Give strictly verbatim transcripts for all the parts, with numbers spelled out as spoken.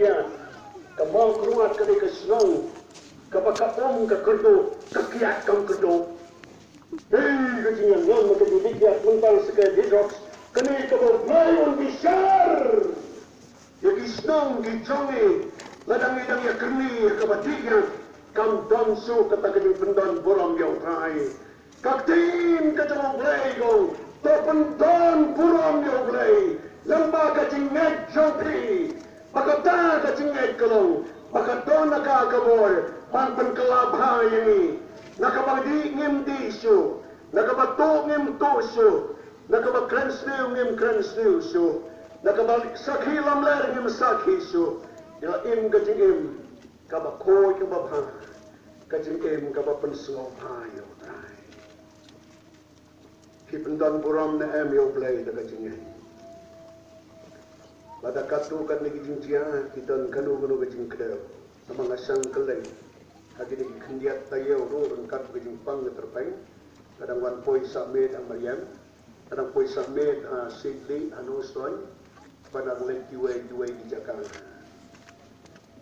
Ka Mawkyrwat ka dei ka shnong kaba ka um ka kyrduh, ka kiad kam kyrduh. Hei, ka jingïalam ka jingdih ïa mynta sa ka detox. Kane kaba U Blei un bishar ïa ki shnong ki jong ngi. Lada ngi dang ïa kyrni ïa kaba dih ïa, kam don shuh kata ka jingpyndon burom ïa U Trai. Ka ktien ka jong U Blei ka ong, to pyndon burom ïa U Blei lyngba ka jingngeit jong phi. Ba kata ka jingngeit ka long ba ka don na ka ka bor ban pynkylla bha ïa ngi. Na kaba dih ngim dih shuh, na kaba tuh ngim tuh shuh, na kaba kren sniew ngim kren sniew shuh, na kaba sakhi lamler ngim sakhi shuh. Ïa im ka jingim kaba khuid kaba bha, ka jingim kaba pynsngewbha ïa U Trai. Ki pyndon burom ne em ïa U Blei da ka jingngeit? Lada katto katne ki jingjia ki don kano kano ka jingkdew, namar nga shang kylleng ha kine ki khyndiat taïew ruh ryngkat ka jingpang ka tyrpeng, ka dang wan poi sah miet ha Mariam, ka dang poi sah miet ha Sydney, ha Nongstoiñ, ban nang leit kiwei kiwei ki jaka.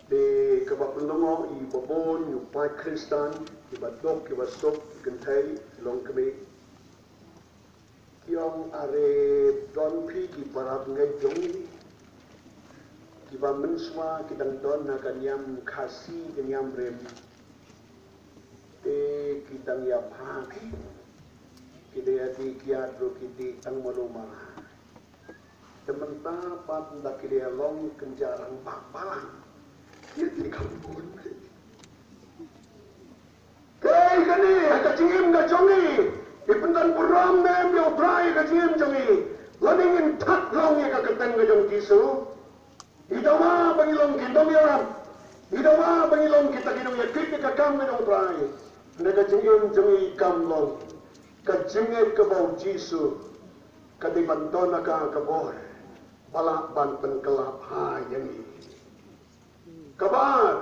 Te kaba pynlyngngoh ïa i ba bun ïa u paid Khristan, kiba duk kiba suk, ki kynthei, ki longkmie. Ki ong, are don phi ki para bangeit jong ngi kiba mynshuwa ki dang don ha ka niam Khasi, ka niam Rim. Te ki dang ïa phah ki, ki dei ïa dih kiad ruh ki dih tang malu mala. Te mynta pat ynda ki dei long kynja rangbah balang, ki dei kham bun. Te kane ha ka jingim ka jong ngi, ngi pyndon burom ne em ïa U Trai ha ka jingim jong ngi? Lane ngin thad long ïa ka kyrteng ka jong Jisu? Ngi dawa ba ngi long ki nongïarap, ngi dawa ba ngi long kita ki nongïakit ïa ka kam ka jong U Trai. Hynrei ka jingim jong ngi kam long ka jingngeit kaba u Jisu ka dei ban don na ka ka bor ba lah ban pynkylla bha ïa ngi. Kaba ar,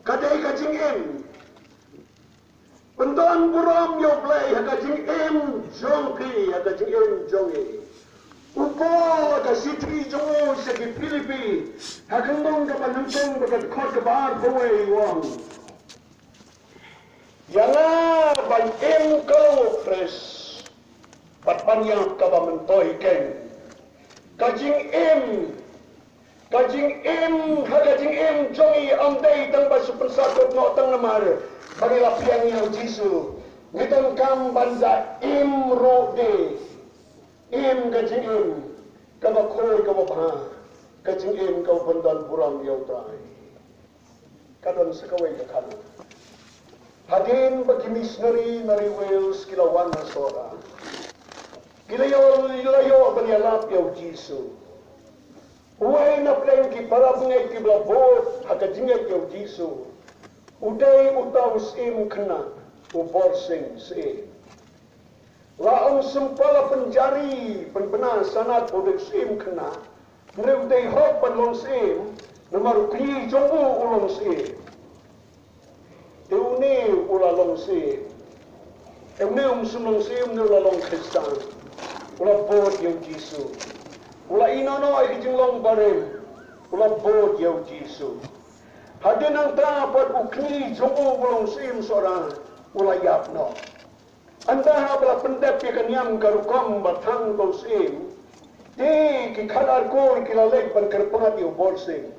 ka dei ka jingim. Pyndon burom ïa U Blei ha ka jingim jong phi, ha ka jingim jong ngi. U Paul ha ka shithi jong u sha ki Philippi, ha ka lynnong kaba nyngkong bad ka dkhot kaba arphew wei u ong, ïa nga ban im ka long u Khrist, bad ban ïap kaba myntoi keiñ. Ka jingim, ka jingim, ha ka jingim jong ngi ym dei tang ba shu pynsakut noh tang namar ba ngi la pdiang ïa u Jisu. Ngi donkam ban da im ruh de. Im ka jingim kaba khuid kaba bha, ka jingim kaba pyndon burom ïa U Trai. Ka don sa kawei ka khana. Hadien ba ki missionary na ri Wales ki la wan ha Sohra, ki la ïoh, la ïoh ban ïalap ïa u Jisu. Uwei na pdeng ki para bangeit kiba la bud ha ka jingngeit ïa u Jisu u dei uta u syiem khynnah, u Borsing Syiem. La ym shym pat la pynjari pynbna sanad ba u dei u syiem khynnah, hynrei u dei hok ban long syiem namar u kñi jong u u long syiem. Te une u la long syiem. Te une um shym long syiem, une u la long Khristan. U la bud ïa u Jisu. U la ïehnoh noh ïa ki jinglong barim. U la bud ïa u Jisu. Hadien nangta pat u kñi jong u ba long syiem Sohra u la ïap noh. Ynda haba la pyndep ïa ka niam ka rukom ba thang uta u syiem, te ki khatar kur ki la leit ban kyrpad ïa u Borsing.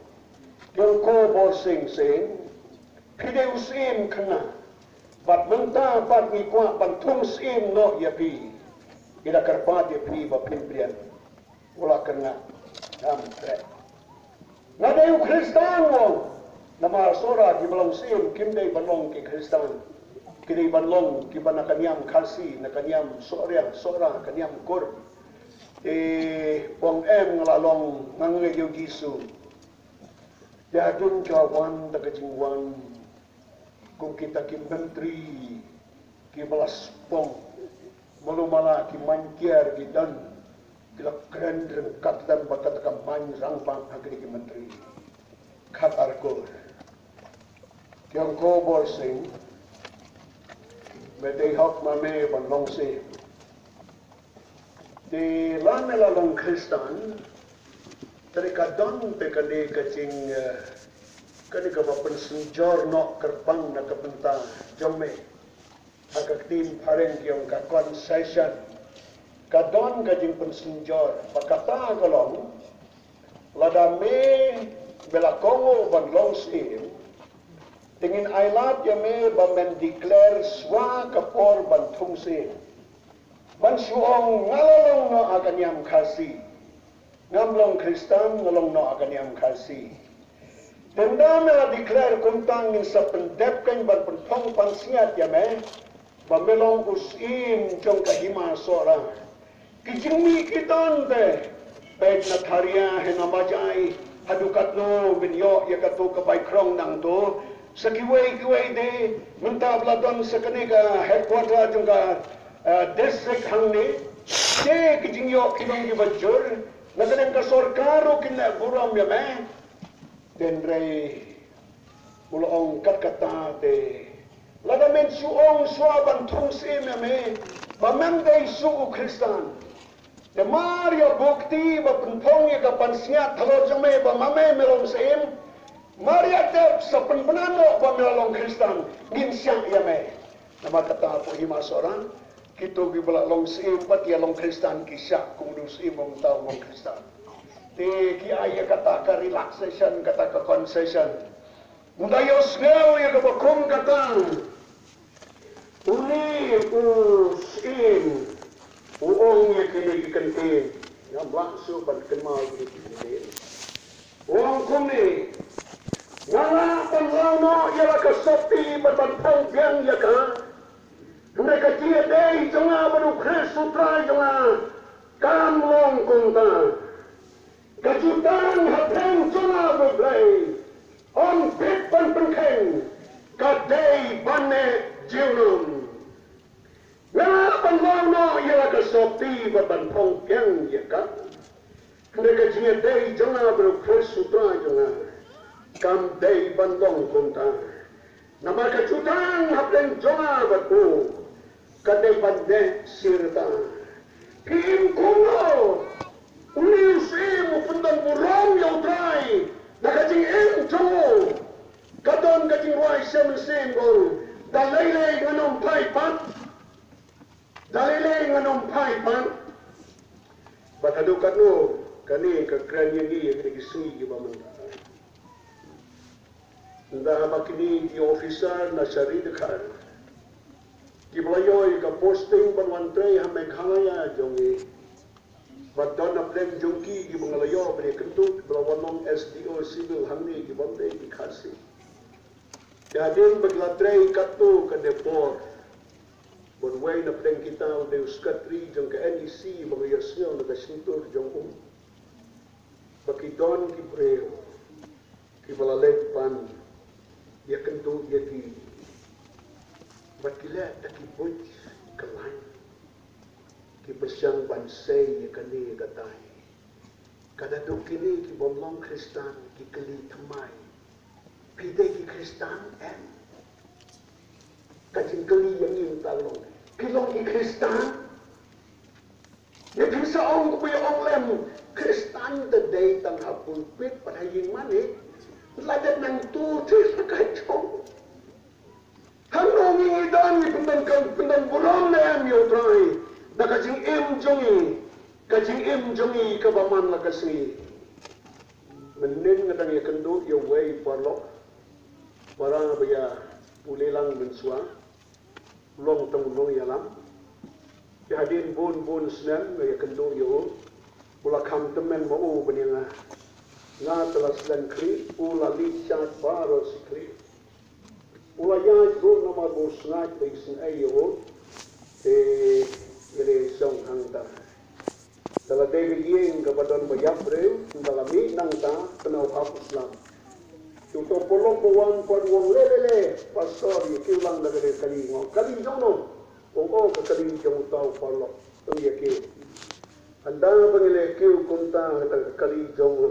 Ki ong, ko Borsing Syiem, phi dei u syiem khynnah, bad mynta pat ngi kwah ban thung syiem noh ïa phi. Ngi da kyrpad ïa phi ba phin pdiang. U la kyrngah, ngam treh. Nga dei u Khristan, u ong. Namar Sohra kiba long syiem kim dei ban long ki Khristan. Ki dei ban long kiba na ka niam Khasi, na ka niam Sohriang, Sohra, ka niam Kur. Te u ong, em, nga la long, nga ngeit ïa u Jisu. Te hadien ka wan da ka jingwan, kum kita ki myntri kiba la spong, malu mala ki main kiar ki don, ki la kren ryngkat lem bad kata ka main rangbah ha kine ki myntri. Khatar kur. Ki ong, ko Borsing, me dei hok ma me ban long syiem. Te lada me la long Khristan, Te ka don te kane ka jing, eh, kane kaba pynsynjor noh kyrpang na ka bynta jong me. Ha ka ktien phareng ki ong ka concession. Ka don ka jingpynsynjor, ba kata ka long, lada me ba la kohnguh ban long syiem, te ngin ailad ïa me ba men declare shuwa ka por ban thung syiem. Ban shu ong nga la long noh ha ka niam Khasi. Ngam long Khristan, nga long noh ha ka niam Khasi. Te ynda me la declare kumta, ngin sa pyndep kein ban pynphong pansngiat ïa me ba me long u syiem jong ka Hima Sohra. Ki jingmih ki don te, peit na Tharia, hynne Majai, haduh katno, ban ïoh ïa kato ka bai krong nangto. Sa kiwei kiwei de, mynta ba la don sa kane ka headquarter jong ka, eh, district hangne. Te ki jingïoh ki long kiba jur, na ka liang ka sorkar ruh kin leh burom ïa me. Hynrei u la ong kat kata te, lada men shu ong shuwa ban thung syiem ïa me ba mem dei shuh u Khristan, te mar ïa bukti ba pynphong ïa ka pansngiat halor jong me ba ma me me long syiem. Mar ïa tep sa pynbna noh ba me long Khristan, ngin shah ïa me. Namar kata hapoh Hima Sohra, kito kiba la long syiem bad ïa long Khristan ki shah kum u syiem ba mynta u long Khristan. Te ki ai ïa kata ka relaxation, kata ka concession. Ynda ïohsngew ïa kaba kum kata, une u syiem u ong ïa kine ki kyntien. Ngam lah shuh ban kynmaw kine ki kyntien. U ong kumne, nga lah ban law noh ïa la ka sopti bad ban phong biang ïa ka. Hynrei ka jingïadei jong nga bad U Khrist U Trai jong nga kam long kumta. Ka jutang hapdeng jong nga bad U Blei, ym bit ban pynkheiñ, ka dei ban neh junom. Nga lah ban law noh ïa la ka sopti bad ban phong biang ïa ka. Hynrei ka jingïadei jong nga bad U Khrist U Trai jong nga kam dei ban long kumta. Namar ka jutang hapdeng jong nga bad u ka dei ban neh sirta. Phi im kumno? Une u syiem u pyndon burom ïa U Trai da ka jingim jong u. Ka don ka jingrwai sha mynsiem ba ong, da lei lei ngan ym phai pat. Da lei lei ngan ym phai pat. Bad haduh katno kane ka kren ïa ngi ïa kine ki sngi kiba mynta. Ynda haba kine ki officer na Sharikhatta kiba la ïoh ïa ka posting ban wan trei ha Meghalaya jong ngi, bad don hapdeng jong ki kiba nga la ïoh ban ïakynduh, kiba la wan long S D O Civil hangne, kibym dei ki Khasi. Te hadien ba ki la trei katto katne por, bad uwei na pdeng kita u dei u sekretari jong ka N E C ba nga ïohsngew na ka shyntur jong u ba ki don ki briew kiba la leit ban ïakynduh ïa ki, bad ki leh da ki buit kyllaiñ, ki pyrshang ban sei ïa kane ïa katai. Ka daduh kine kibym long Khristan ki kylli thymmai, phi dei ki Khristan em? Ka jingkylli ïa ngi mynta long, phi long ki Khristan? Ne phi sa ong kumba ong lem, Khristan te dei tang ha pulpit bad ha ïingmane. La dep nangtu te la ka jong. Hangno ngi ngi don, ngi pyndon ka, pyndon burom ne em ïa U Trai da ka jingim jong ngi, ka jingim jong ngi kaba man la ka sngi? Mynnin nga dang ïakynduh ïa uwei u paralok, para ba ïa pule lang mynshuwa, long tang u nongïalam. Te hadien bun bun snem nga ïakynduh ïa u, u la kham tymmen ma u ban ïa nga. Nga te la slem khlieh, u la leit shad baroh shi khlieh. U la ïaid ruh namar ba u sngaid ba isynei ïa u. Te ïa lei shong hangta. Te la dei ka ïing kaba don ba ïap briew, te la mih nangta, te na u hap u slap. Te uta u paralok ba wan pat u ong, le le le, pastor, ïa kiew lang da ka dei ka kali. Nga ong, kali jong no? U ong, o, ka kali jong uta u paralok. Te ïa kiew. Ynda ba ngi la kiew kumta, kata ka kali jong u.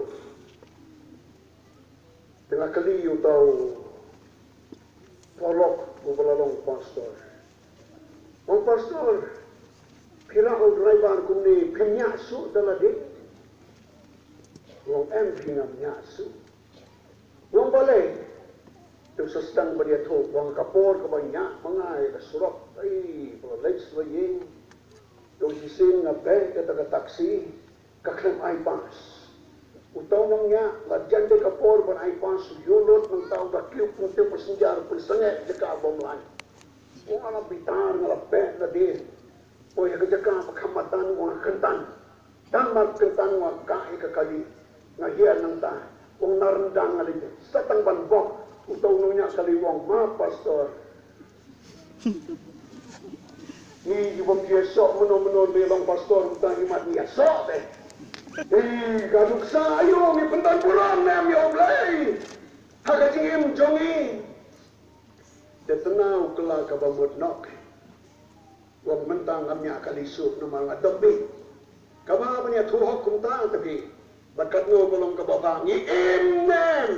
Te nga kylli uta u paralok uba la long pastor. Ong, pastor, phi rah u driver kumne, phim ñiah shuh da lade? Ong em phi ngam ñiah shuh. Ong balei? Te u sa sdang ban ïathuh, ong ka por kaba ñiah ma nga ïa ka surok, ei, ba la leit sha la ïing. Te u shisien nga beh kata ka taxi, ka khlem ai pass. Uta u nongñiah, la jan dei ka por ban ai pass, u ïuh lut, nangta u da kiew pynthep passenger, pynsangeh jaka bym lait. Ong nga la bitar, nga la beh nadien. Oi, ha ka jaka ba kham matan, ong nga kyntan. Tang mar kyntan, ong nga kah ïa ka kali. Nga hiar nangta. Ong nga ryndang nga leit. Sa tang ban bok. Uta u nongñiah kali u ong, ma pastor, ngi ju bym ju ïasoh mynno mynno, lei long pastor, uta ngi mat ngi ïasoh te. Ei, ka nuksa, aïu, ngi pyndon burom ne em ïa U Blei ha ka jingim jong ngi. Te tang u kylla kaba mut nok. Ong mynta ngam ñiah kali shuh namar nga dom bit. Kaba ban ïathuh hok kumta te phi. Bad katno ka long kaba bha, ngi im ne em?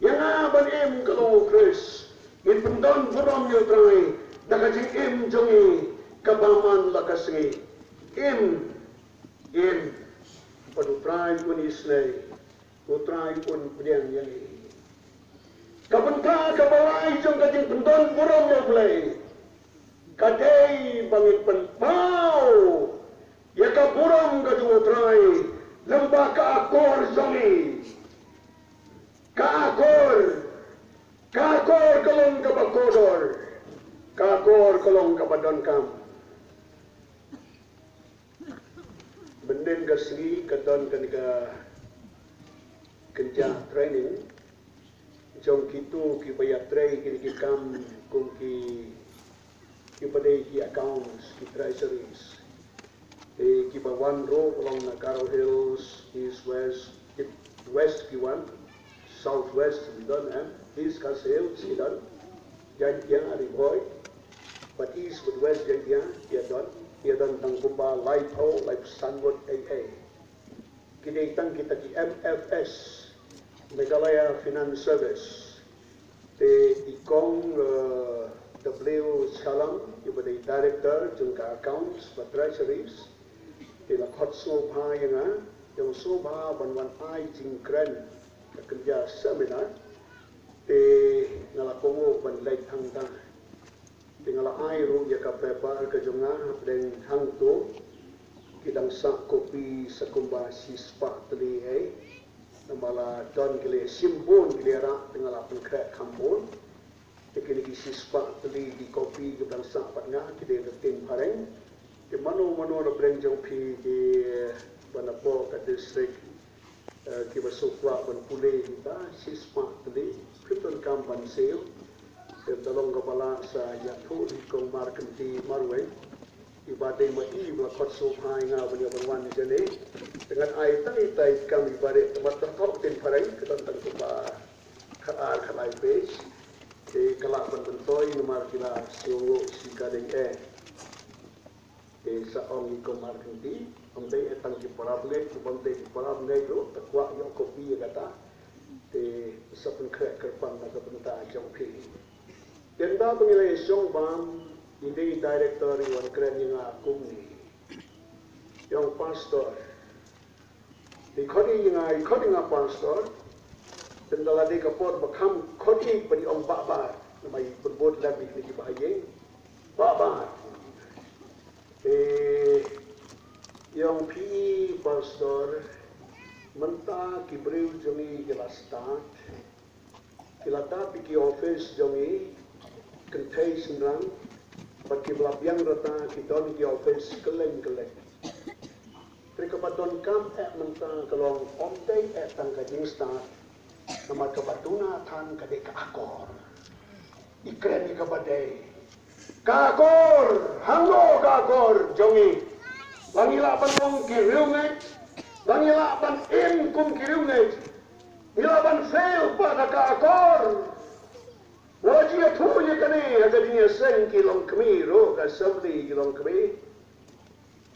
Ïa nga ban im ka long U Khrist. Ngin pyndon burom ïa U Trai da ka jingim jong ngi kaba man la ka sngi. Im, im. Bad U Trai un isynei. U Trai un pdiang ïa ngi. Ka bynta kaba lai jong ka jingpyndon burom ïa U Blei ka dei ba ngin pynpaw ïa ka burom ka jong U Trai lyngba ka akor jong ngi. Ka akor, ka akor ka long kaba kordor, ka akor ka long kaba donkam. Mynnin ka sngi ka don kane ka kynja training jong kito kiba ïatrei kine ki kam kum ki, kiba dei ki accounts, ki treasuries. Te kiba wan ruh ka long na Garo Hills, East, West, ki West ki wan, South West ki don, em, East Khasi Hills ki don, Jaintia, Ri Bhoi, bad East bad West Jaintia ki don, ki don tang kumba laiphew, laiphew san ngut ei ei. Ki dei tang kita ki M F S, Meghalaya Finance Service. Te i kong, eh, W Chalam, iba dei director jong ka accounts bad treasuries, te la khot sngewbha ïa nga, ïa nga sngewbha ban wan ai jingkren ka kynja seminar, te nga la kohnguh ban leit hangta. Te nga la ai ruh ïa ka paper ka jong nga hapdeng hangto, ki dang sah copy sa kumba shispah tylli ei. Namar la don ki la shim bun ki la rah, te nga la pynkhreh kham bun. Te kine ki shispah tylli ki copy ki dang sah bad nga ki dei ka ktien phareng. Te mano mano na pdeng jong phi kiba napoh ka district, eh, kiba sngewkwah ban pule kita, shispah tylli, phim donkam ban siew. Te da long kaba lah sa ïathuh ïa i kong Markynti marwei. Iba dei ma i ba la khot sngewbha ïa nga ban ïa ban wan jane. Te ngan ai tang itai i kam iba dei, te mat tang ka ktien phareng, ka don tang kumba khatar khatlai page. Te ka lah ban myntoi namar ki la sngewnguh shi ka dei eh. Te sa ong i kong Markynti, ym dei eh tang ki para bangeit, ki bym dei ki para bangeit ruh, te kwah ïoh copy ïa kata. Te sa pynkhreh kyrpang na ka bynta jong phi. Te ynda ba ngi la ïashong bam, i dei director i wan kren ïa nga kumne. I ong pastor. I khot ïa nga, i khot ïa nga pastor. Te ynda la dei ka por ba kham khot ïa i pat i ong Bah Bar. Namar i pynbud lem ïa kine kiba ha ïing. Bah Bar. Eh, i ong phi pastor, mynta ki briew jong ngi ki la start. Ki la dap ïa ki office jong ngi kynthei shynrang, bad kiba la biang rta ki don ki office kylleng kylleng. Te kaba donkam eh mynta ka long ym dei eh tang ka jingstad, namar kaba duna than ka dei ka akor. I kren ïa kaba dei. Ka akor, hangno ka akor jong ngi? Ba ngi lah ban long ki riewngeit, ba ngi lah ban im kum ki riewngeit. Ngi lah ban fail pat ha ka akor. Nga la ju ïathuh ïa kane ha ka jingïaseng ki longkmie ruh, ka assembly ki longkmie,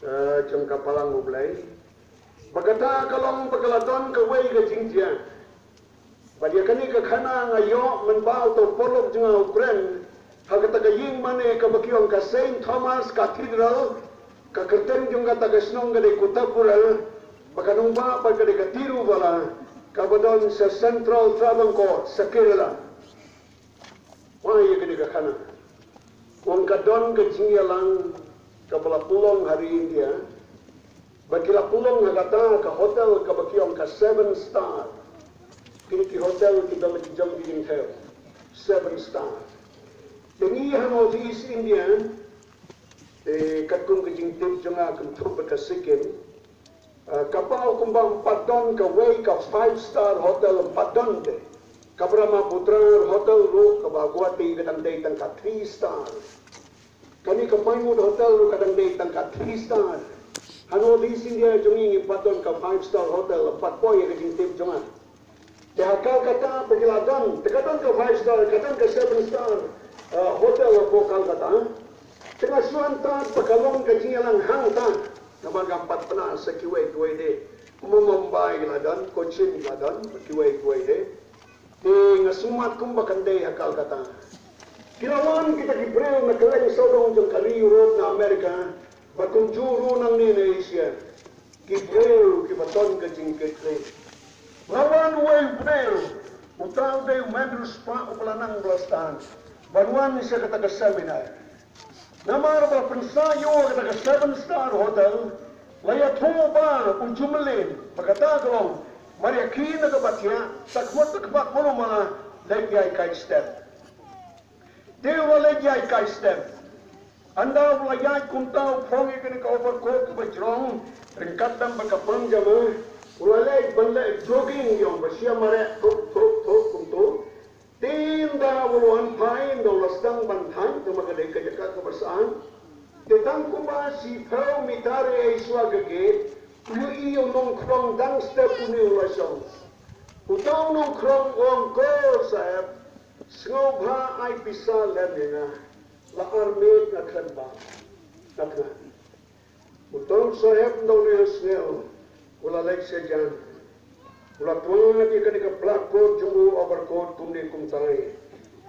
eh, jong ka Balang U Blei. Ba kata ka long ba ka la don kawei ka jingjia. Bad ïa kane ka khana nga ïoh mynba uto u paralok jong nga u kren ha kata ka ïing mane kaba ki ong ka Saint Thomas Cathedral, ka kyrteng jong kata ka shnong ka dei Kutapurel. Ba ka nongbah pat ka dei ka Tiruvalla, kaba don sha Central Travancore, sha Kerala. Wai ïa kane ka khana. Ong ka don ka jingïalang kaba la pynlong ha ri India. Ba ki la pynlong ha kata ka hotel kaba ki ong ka seven star. Kine ki hotel kiba ki jong ki jingthew. Seven star. Te ngi ha North East India, te katkum ka jingtip jong nga, kynthup bad ka Sikkim, ah, ka paw kumba ym pat don kawei ka five star hotel, ym pat don te. Ka Brahmaputra Hotel ruh kaba ha Guwahati ka dang dei tang ka three star. Kane ka Pinewood Hotel ruh ka dang dei tang ka three star. Ha North East India jong ngi ngim pat don ka five star hotel, ym pat poi ha ka jingtip jong nga. Te ha Calcutta ba ki la don, te ka don ka five star, ka don ka seven star, eh, hotel hapoh Calcutta. Te nga shu antad ba ka long ka jingïalang hangta. Namar ngam pat pynah sha kiwei kiwei de. Kumba Mumbai ki la don, Cochin ki la don, ba kiwei kiwei de. Te nga sngewmat kumba kan dei ha Calcutta. Ki la wan kita ki briew na kylleng sawdong jong ka ri Europe, na America, bad kumjuh ruh nangne na Asia. Ki briew kiba ton ka jingkitkhlieh. La wan uwei u briew, uta u dei u Andrew Spa, uba la nang Boston, ban wan sha kata ka seminar. Namar ba pynsah ïa u kata ka seven star hotel, la ïathuh ba u Jumlin, ba kata ka long, mar ïa khie na kaba thiah, ta khmut ta khmat mano mala, leit ïai kai step. Te u la leit ïai kai step. Ynda u la ïaid kumta u phong ïa kane ka overcoat kaba jrong, ryngkat bad ka pajama, u la leit ban leh jogging ïa u ba shia mareh thup thup thup kumto. Te ynda u la wan phai, ynda u la sdang ban thait, namar ka dei ka jaka kaba sah. Te tang kumba shiphew mitar ei shuwa ka gate, u ïohi ïa u nongkhrong dang step une u la shong. Uta u nongkhrong u ong, ko Saheb, sngewbha ai pisa lem ïa nga. La ar miet nga khlem bam. Nga tngan. Uta u Saheb ynda u la ïohsngew, u la leit shajan. U la twad ïa kane ka black coat jong u, overcoat kumne kumtai.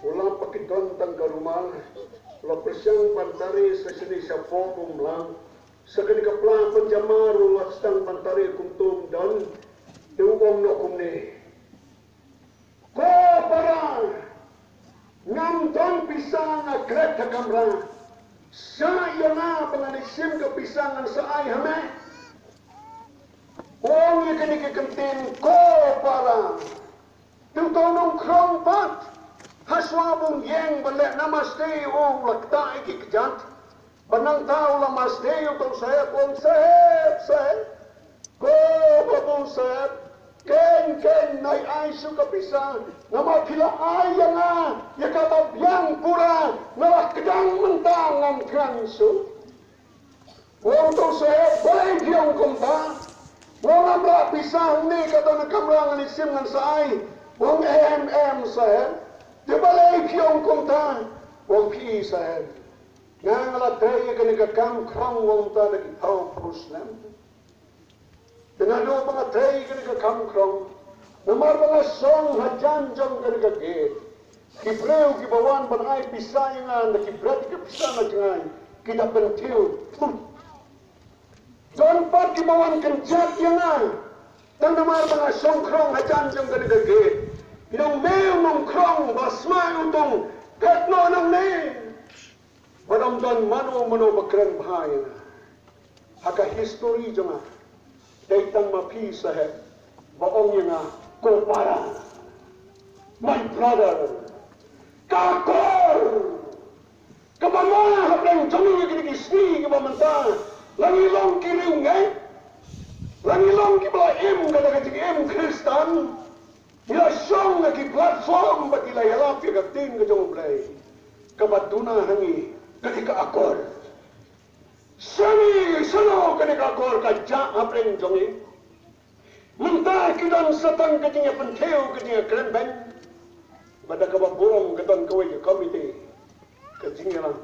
U la pyndonkam tang ka rumal. U la pyrshang ban tari sa shane shapoh, um lah. Sa kane ka pla pajama ruh u la sdang ban tari kumto, um don. Te u ong noh kumne. Ko para, ngam don pisa, nga klet ha kamra. Shah ïa nga ba ngan ïa shim ka pisa ngan sa ai ha me. U ong ïa kane ka kyntien ko para. Te uta u nongkhrong pat, ha shuwa ba u ïeng ban leh namaste, u la ktah ïa ki kjat. Bad nangta u la maste ïa uta u Saheb, u ong, Saheb, Saheb. Ko Babu Saheb, keiñ keiñ, nai ai shuh ka pisa. Namar phi la ai ïa nga ïa kaba biang pura, nga la kdang mynta, ngam tngan shuh. U ong, to Saheb, balei phi ong kumta? U ong, ngam lah pisa hangne, ka don ha kamra, ngan ïa shim ngan sa ai. U ong, em em Saheb, te balei phi ong kumta? U ong, phi i Saheb, nga nga la trei ïa kane ka kam khrong, u ong, mynta da ki phew phew snem. Te naduh ba nga trei ïa kane ka kam khrong, namar ba nga shong hajan jong kane ka gate, ki briew kiba wan ban ai pisa ïa nga, ynda ki bret ïa ka pisa na jngai, ki da pynthiew. Don pat kiba wan kynjat ïa nga, tang namar ba nga shong khrong hajan jong kane ka gate. Ki ong, me u nongkhrong ba smai utung, phet noh nangne. Bad ym don mano mano ba kren bha ïa nga ha ka history jong nga. Dei tang ma phi Saheb ba ong ïa nga, ko para, my brother. Ka akor kaba ma hapdeng jong ngi ïa kine ki sngi kiba mynta, la ngi long ki riewngeit, la ngi long kiba la im kata ka jingim Khristan. Ngi la shong ha ki platform bad ngi la ïalap ïa ka ktien ka jong U Blei. Kaba duna ha ngi ka dei ka akor. Shano shano kane ka akor ka jah hapdeng jong ngi. Mynta ki don sa tang ka jingïapynthiew, ka jingïakren beiñ. Bad da kaba burom ka don kawei ka komiti ka jingïalang.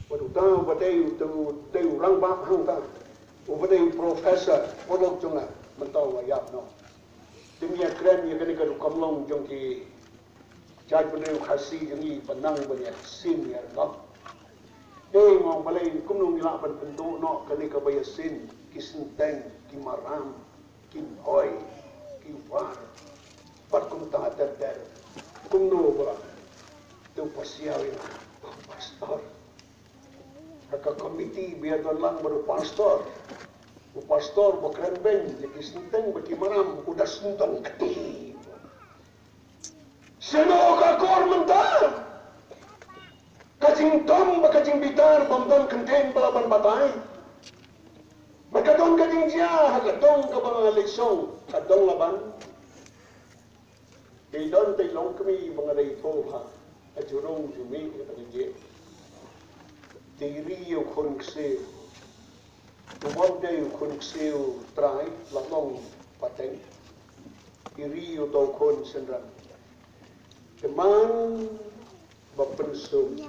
Bad uta uba dei, uta u dei u rangbah hangta, uba dei u professor, paralok jong nga, mynta u la ïap noh. Te ngi ïakren ïa kane ka rukom long jong ki jaitbynriew Khasi jong ngi ban nang ban ïasyn ïa rukom. Te nga ong balei kumno ngi lah ban pynduh noh kane kaba ïasyn. ki synteng, ki maram, ki bhoi, ki war. Bad kumta ter ter. Kumno ba la, te u pasia ïa nga, pastor. Ha ka komiti ba ïadon lang bad u pastor. U pastor ba kren beiñ ïa ki synteng bad ki maram, u da synteng kti. Sngewbha ka kor mynta. Ka jingdom bad ka jingbitar bym don kyntien ba la ban batai. Bad ka don ka jingjia ha ka dong kaba nga leit shong, ka dong Laban. Dei don te long kmie ba nga dei to ha, ha jurong jumih ka dang je. Te ri ïa u khun ksiew. U bym dei u khun ksiew trai la long pateng. Ri ïa uto u khun synran. Te man ba pynsum,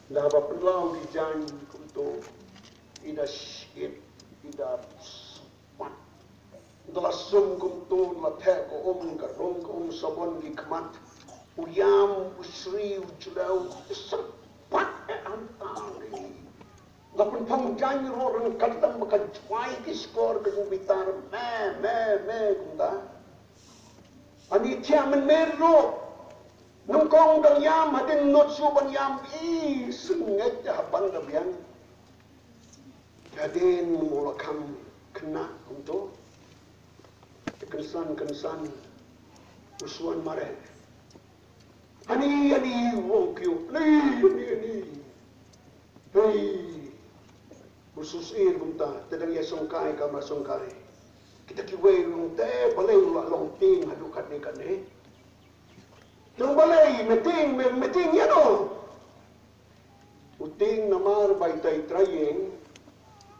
da ba pynlaw ki jaiñ kumto, i da shit, i da spat. Da la sum kumto, la theh ka um, ka rung ka um sabon ki khmat. U ïam, u sri, u jlew, i spat, eh, an, an, eh. La pynphong jaiñ ruh ryngkat tam ba ka jwai ki skor ka jingbitar, me, me, me, kumta. Ani thiah mynmiet ruh. Nyngkong dang ïam, hadien nud shuh ban ïam, i, sngewbha ha ban da biang. Hadien mo la kham khynnah kumto. Kynsan, kynsan. U shu wan mareh. Ani, ani, wong kiew. Ani, ani, ani. Hei. U shu sir kumta, te dang ïa shongkai, kamra shongkai. Kita kiwei ruh te, balei u la long tieng haduh katne katne. Te balei, me tieng, me, me tieng ïano. U tieng namar ba itai i trai ïing,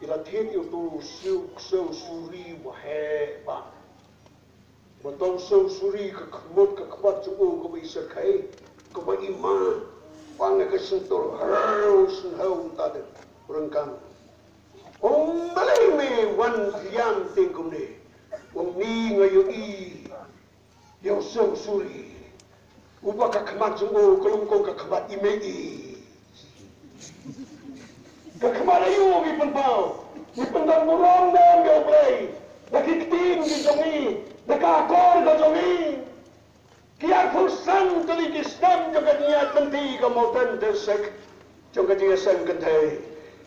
i la thied ïa uto u siew, siew suri ba heh ba. Ba tang siew suri ka khmut ka khmat jong u kaba i syrkhei, kaba i ma, pang ka sentol, hau sngewthuh ta de, ryngkang. Ong balei me wan ïam tieng kumne, ong ni nga ïohi, ïa u siew suri. Uba ka khmat jong u ka long kum ka khmat i mei i. Ka khmat aïu ngi pynpaw? Ngi pyndon burom ne em ïa U Blei da ki ktien ki jong ngi, da ka akor ka jong ngi? Ki arphew san tylli ki snem jong ka jingïaid lynti ka Moulton District jong ka jingïaseng kynthei,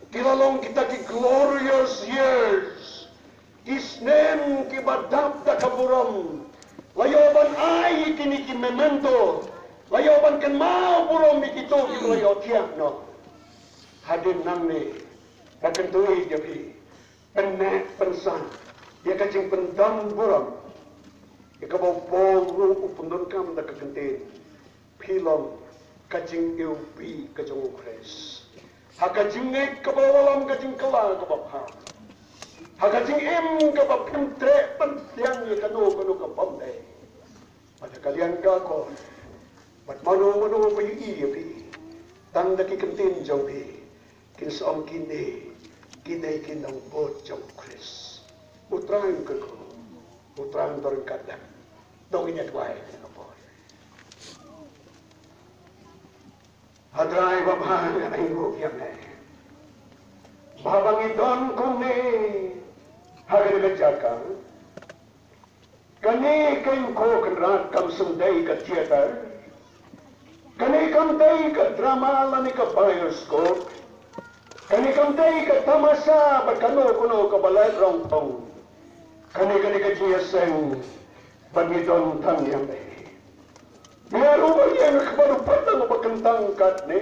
ki la long kita ki glorious years. Ki snem kiba dap da ka burom. La ïoh ban ai ïa kine ki memento. La ïoh ban kynmaw burom ïa kito kiba la ïoh thiah noh. Hadien nangne, nga kyntu ïa phi, pynneh pynsah ïa ka jingpyndon burom ïa kaba u Paul ruh u pyndonkam da ka kyntien. Phi long ka jingïewbih ka jong U Khrist. Ha ka jingngeit kaba wallam, ka jingkylla kaba bha. Ha ka jingim kaba phim treh ban pdiang ïa kano kano ka bym dei. Bad ha ka liang ka akor, bad mano mano ba ïohi ïa phi tang da ki ktien jong phi, kin sa ong kine ki dei ki nongbud jong U Khrist. U Trai un kyrkhu, U Trai un don ryngkat lem. To ngin ïa duwai ha kane ka por. Ha Trai babha, nga ainguh ïa me ba haba ngi don kumne ha kane ka jaka. Kane ka Ko Kynrad kam shym dei ka theater. Kane kam dei ka drama lane ka bioskop. Kane kam dei ka tamasha bad kano kano kaba lait rong phong. Kane ka dei ka jingïaseng bad ngi don tang ïa me. Ngi ruh ba ïeng ha khmat u paidlang uba kyntang katne.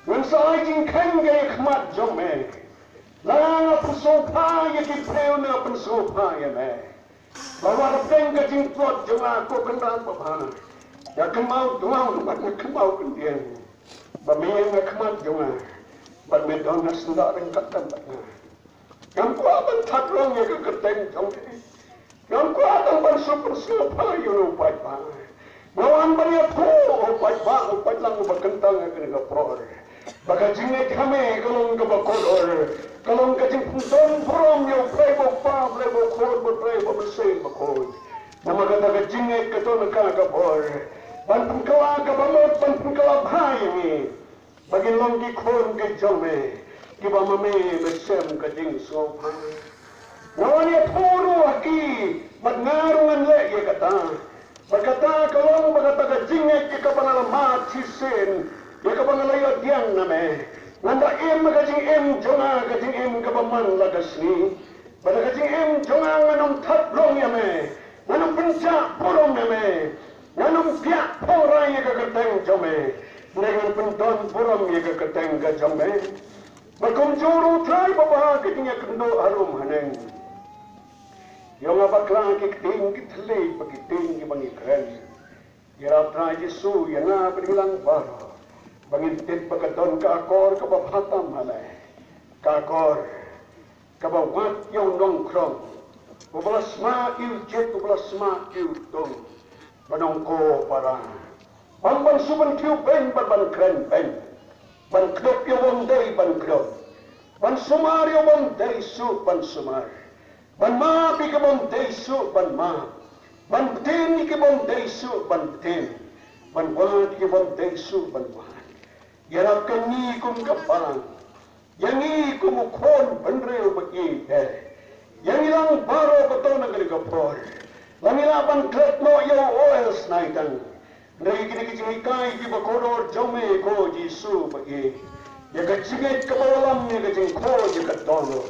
Ngan sa ai jingkheiñ ha khmat jong me. Lada nga pynsngewbha ïa ki briew, nga pynsngewbha ïa me. Ba wat hapdeng ka jingtlot jong nga, Ko Kynrad babha, nga kynmaw dewïong bad nga kynmaw khyndiat ba me ïeng ha khmat jong nga bad me don ha syndah ryngkat bad nga. Ngam kwah ban thad rong ïa ka kyrteng jong me. Ngam kwah tang ban sngewpynsngewpha ïa u paidbah. Nga wan ban ïathuh, u paidbah, u paidlang uba kyntang ha kane ka por, ba ka jingngeit ha me ka long kaba kordor, ka long ka jingpyndonkam burom ïa U Blei uba u Kpa, Blei uba u Khun, bad Blei uba u Mynsiem Bakhuid. Namar kata ka jingngeit ka don ha ka bor ban pynkylla kaba mut, ban pynkylla bha ïa ngi. Ba ngin long ki khun ki jong me, kiba ma me me shem ka jingsngewbha. Nga wan ïathuh ruh ha ki, bad nga ruh ngan leh ïa kata. Bad kata ka long ba kata ka jingngeit ïa kaba nga la mad shisien, ïa kaba nga la ïohdiang na me. Ngan da im ha ka jingim jong nga, ka jingim kaba man la ka sngi. Bad ha ka jingim jong nga ngan ym thad rong ïa me. Ngan ym pynjah burom ïa me. Ngan ym biah phongrai ïa ka kyrteng jong me. Hynrei ngan pyndon burom ïa ka kyrteng ka jong me. Bad kumjuh ruh Trai Baba, ka jingïakynduh harum haneng. Ïa nga bakla ki ktien ki thylliej bad ki ktien kiba ngi kren. Ïarap Trai Jisu ïa nga bad ngi lang baroh ba ngin tip ba ka don ka akor kaba bha tam ha me. Ka akor kaba wad ïa u nongkhrong, uba la sma ïa u jied, uba la sma ïa u tung, ba nongko para. Ban, ban shu ban kiew beiñ, ban, ban kren beiñ. Ban kdup ïa u bym dei ban kdup. Ban sumar ïa u bym dei shuh ban sumar. Ban map ïa ki bym dei shuh ban map. Ban btin ïa ki bym dei shuh ban btin. Ban wad ïa ki bym dei shuh ban wad. Ïarap kane kum ka balang. Ïa ngi kum u khun bynriew ba ïeit eh. Ïa ngi lang baroh ba don ha kane ka por. Ba ngi lah ban klet noh ïa u oil snaitang. Hynrei kine ki jinghikai kiba kordor jong me ko Jisu ba ïeit. Ïa ka jingngeit kaba wallam, ïa ka jingkhot, ïa ka dohnud.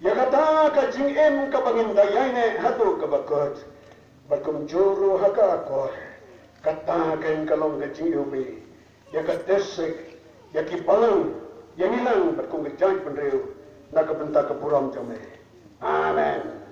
Ïa kata ka jingim kaba ngin da ïaineh haduh kaba kut. Bad kumjuh ruh ha ka akor. Kata kan ka long ka jingïohi ïa ka district, ïa ki balang, ïa ngi lang bad kum ka jaitbynriew, na ka bynta ka burom jong me. Amen.